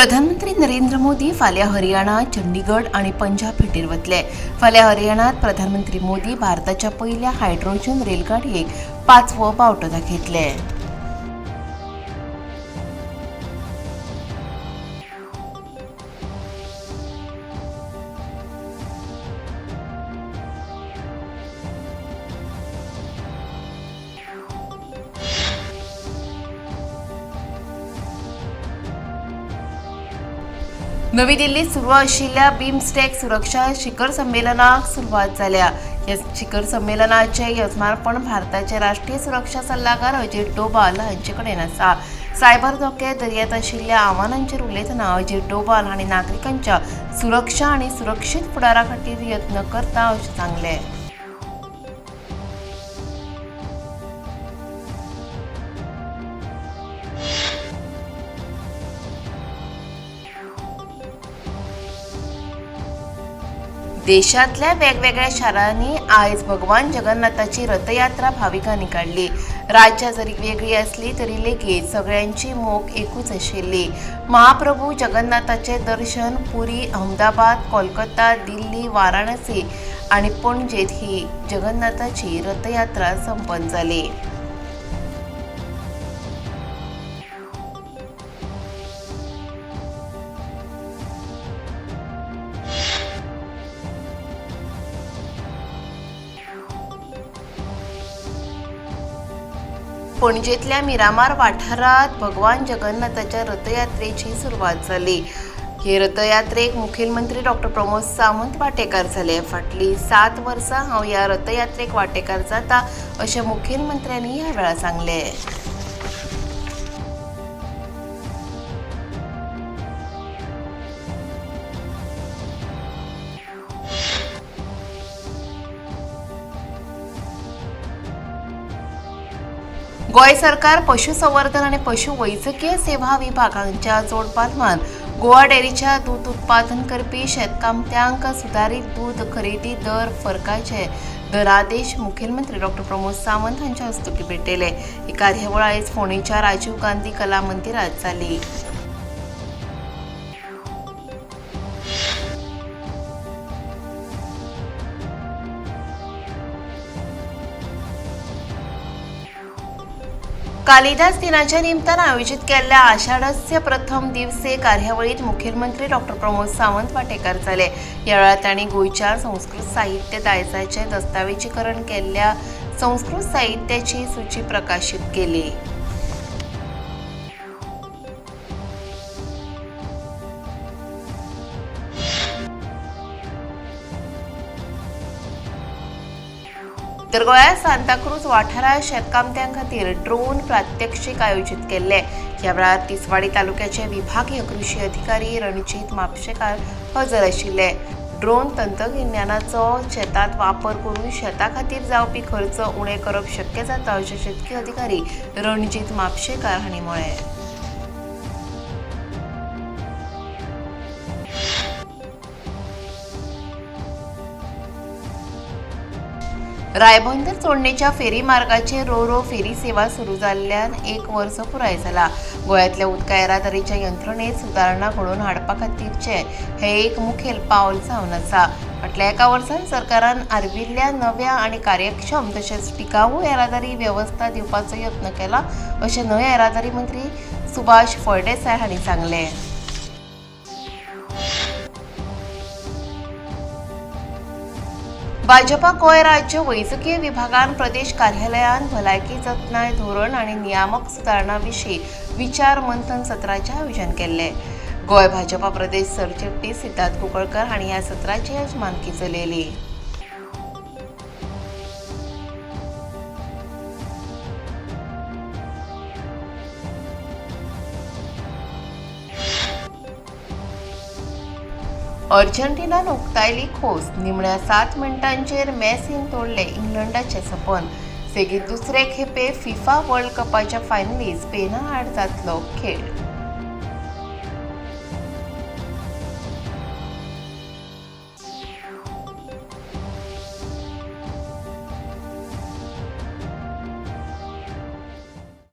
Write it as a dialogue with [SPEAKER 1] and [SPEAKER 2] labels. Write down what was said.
[SPEAKER 1] प्रधानमंत्री नरेंद्र मोदी फाल्यां हरियाणा, चंडीगड आनी पंजाब भेटेर वतले. फाल्यां हरियाणात प्रधानमंत्री मोदी भारताच्या पयल्या हायड्रोजन रेलगाडयेक पांचवो बावटो दाखयतले. नवी दिल्लीत सुरू आशिल्ल्या बिमस्टॅक सुरक्षा शिखर संमेलनाक सुरवात जाल्या. ह्या शिखर संमेलनाचे यजमानपण भारताचे राष्ट्रीय सुरक्षा सल्लागार अजीत डोभाल हांचे कडेन आसा. सायबर धोके, दर्यांत आशिल्ल्या आव्हानांचेर उलयतना अजीत डोभाल हांणी नागरिकांच्या सुरक्षा आनी सुरक्षीत फुडारा खातीर यत्न करता अशें सांगलें. देशांतल्या वेगवेगळ्या शारांनी आयज भगवान जगन्नाथाची रथयात्रा भाविकांनी काडली. राज्यां जरी वेगळी आसली तरी लेगीत सगळ्यांची मोख एकूच आशिल्ली. महाप्रभू जगन्नाथाचें दर्शन पुरी, अहमदाबाद, कोलकाता, दिल्ली, वाराणसी आनी पणजेंत ही जगन्नाथाची रथयात्रा संपन्न जाली. पणजेंतल्या मिरामार वाठारांत भगवान जगन्नाथाच्या रथयात्रेची सुरवात जाली. हे रथयात्रेक मुखेलमंत्री डॉक्टर प्रमोद सावंत वांटेकार जाले. फाटलीं 7 वर्सां हांव ह्या रथयात्रेक वांटेकार जाता अशें मुखेलमंत्र्यांनी ह्या वेळार सांगलें. गोंय सरकार पशुसंवर्धन आनी पशुवैजकीय सेवा विभाग हांच्या जोडपालवान गोवा डेअरीच्या दूद उत्पादन करपी शेतकामत्यांक सुदारीत दूद खरेदी दर फरकाचे दरादेश मुखेलमंत्री डॉक्टर प्रमोद सावंत हांच्या हस्तुकीं भेटयले. ही कार्यावळ आयज फोंडेंच्या राजीव गांधी कला मंदिरांत जाली. कालिदास दिनाच्या निमतान आयोजित केल्ल्या आषाढस्य प्रथम दिवसे कार्यावळीत मुखेलमंत्री डॉक्टर प्रमोद सावंत वांटेकार जाले. ह्या वेळार तांणी गोंयच्या संस्कृत साहित्य दायजाचें दस्तावेजीकरण केल्ल्या संस्कृत साहित्याची सुची प्रकाशीत केली. तर गोंयांत सांताक्रूज वाठारांत शेतकामत्यां खातीर ड्रोन प्रात्यक्षीक आयोजीत केल्ले. ह्या वेळार तिसवाडी तालुक्याचे विभागीय कृशी अधिकारी रणजीत म्हापशेकार हजर आशिल्ले. ड्रोन तंत्रगिन्यानाचो शेतांत वापर करून शेता खातीर जावपी खर्च उणें करप शक्य जाता अशें शेतकी अधिकारी रणजीत म्हापशेकार हांणी म्हळें. रायबंदर चोडणेच्या फेरी मार्गाचेर रो-रो फेरी सेवा सुरू जाल्ल्यान 1 वर्स पुराय जाला. गोंयांतल्या उदका येरादारीच्या यंत्रणेत सुदारणा घडोवन हाडपा खातीरचें हें एक मुखेल पावल जावन आसा. फाटल्या 1 वर्सांत सरकारान आर्विल्ल्या नव्या आनी कार्यक्षम तशेंच टिकावू येरादारी वेवस्था दिवपाचो यत्न केला अशें न्हंय येरादारी मंत्री सुभाष फळदेसाय हांणी सांगलें. भाजपा गोंय राज्य वैजकीय विभागान प्रदेश कार्यालयान भलायकी जतनाय धोरण आनी नियामक सुदारणा विशीं विचार मंथन सत्राचें आयोजन केल्लें. गोंय भाजपा प्रदेश सरचिटणीस सिद्धार्थ कुंकळकर हांणी ह्या सत्राची यजमानकी चलयली. अर्जेंटिनान उक्तायली खोस, निमण्या 7 मिनटांचेर मेसीन तोडलें इंग्लंडाचें सपन. सेगीत दुसरे खेपे फिफा वर्ल्ड कपाच्या फायनलींत स्पेना आड जातलो खेळ.